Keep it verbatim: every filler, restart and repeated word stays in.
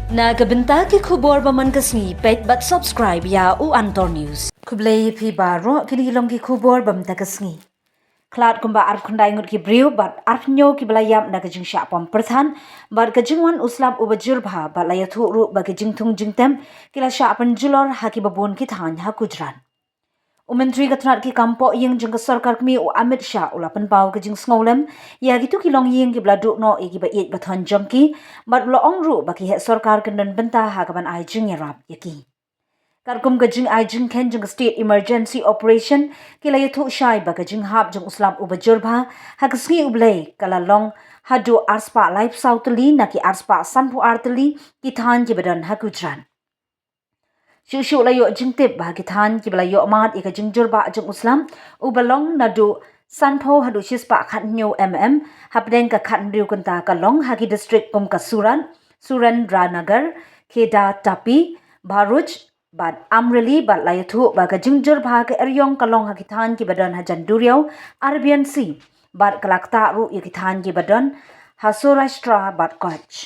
Na ka bynta ki khubor ba man ka sngi, peit bad subscribe ïa u Antor News. Khublei phi baroh, kine ki long ki khubor ba mynta ka sngi. Khlad kumba arphew khyndai ngut ki briew bad arphew hynñiew kiba la ïap na ka jingshah pom pyrthat bad ka jingwan u slap uba jur bha bad la ïathuh ruh ba ki jingthung jingtem ki la shah pynjulor ha kiba bun ki thaiñ ha Gujarat. U Myntri ka tnat ki kam pohïing jong ka sorkar kmie u Amit Shah u la pynpaw ka jingsngewlem ïa kito ki longïing kiba la duh noh ïa kiba ïeit ba thon jong ki bad u la ong ruh ba ki heh sorkar kin don bynta ha kaban ai jingïarap ïa ki. Katkum ka jingai jingkheiñ jong ka State Emergency Operation, ki la ïathuh shai ba ka jinghap jong u slap uba jur bha ha ka sngi U Blei ka la long haduh arspah laiphew saw tylli na ki arspah sanphew ar tylli ki thaiñ kiba don ha Gujarat. Shuh shuh la ïoh jingtip ba ha ki thaiñ kiba la ïoh mad ïa ka jingjur bah jong u slap uba long naduh sanphew haduh shispah khathynñiew mm hapdeng ka khathynriew kynta ka long ha ki district kum ka Surat, Surendranagar, Kheda, Tapi, Bharuch bad Amreli bad la ïathuh ba ka jingjur bah ka eriong ka long ha ki thaiñ kiba don hajan duriaw Arabian Sea bad ka la ktah ruh ïa ki thaiñ kiba don ha Saurashtra bad Kutch.